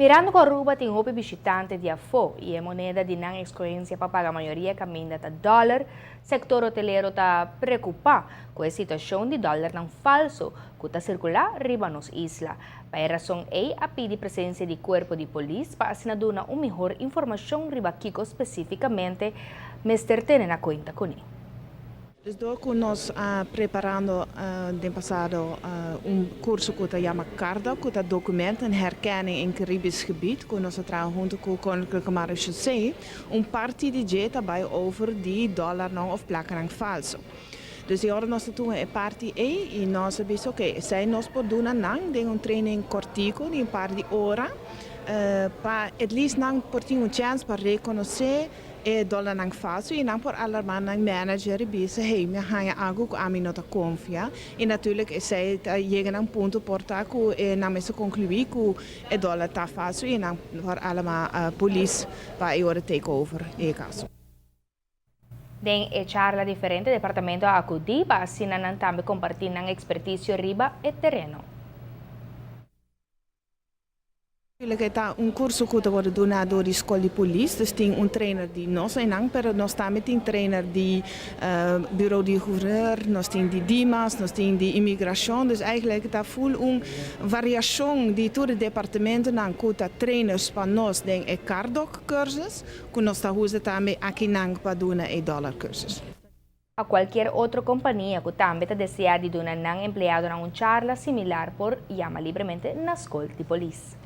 Mirando cu Aruba tin hopi bishitante di afo y e moneda di nan escogencia pa paga mayoria caminda ta dollar, sector hotelero ta preocupa cu e situacion di dollarnan falso cu ta circula riba nos isla. Pa e rason ey a pidi presencia di cuerpo di polis pa asina duna un mihor informacion riba kico specificamente mester tene na cuenta cune. Dus door cu nos a preparando den pasado un curso cu ta yama CARDOC, cu ta Documenten Herkenning in Caribisch Gebied, cu nos a traha hunto cu Koninklijke Marechaussee, un parti di dje ta bay over di dollarnan of placanan falso. Dus di ora nos ta tuma e parti ey y nos a bisa, ok, esey nos por duna nan den un training cortico di un par di ora, pa at least nan por tin un chance pa reconoce e dollarnan falso y nan por alarma nan manager y bisa, "Hey, mi a haña algo cu ami no ta confia." Y natuurlijk esey ta yega na un punto por ta cu nan mester conclui cu e dollar ta falso y nan por alarma polis pa e ora take over e caso. Den e charla diferente departamento a acudi pa asina nan tambe comparti nan experticio riba e tereno. Natuurlijk ta un curso cu ta wordo duna door di Scol di Polis, dus tin un trainer di nos einan, pero nos tambe tin trainer di Bureau di Gouverneur, nos tin di Dimas, nos tin di Immigracion, dus eigenlijk ta full un variacion di tur e departamentonan cu ta trainers pa nos den e CARDOC cursus, cu nos ta usa tambe akinan pa duna e dollar cursus. Pa cualkier otro compania cu tambe ta desea di duna nan empleadonan un charla similar por yama libremente na Scol di Polis.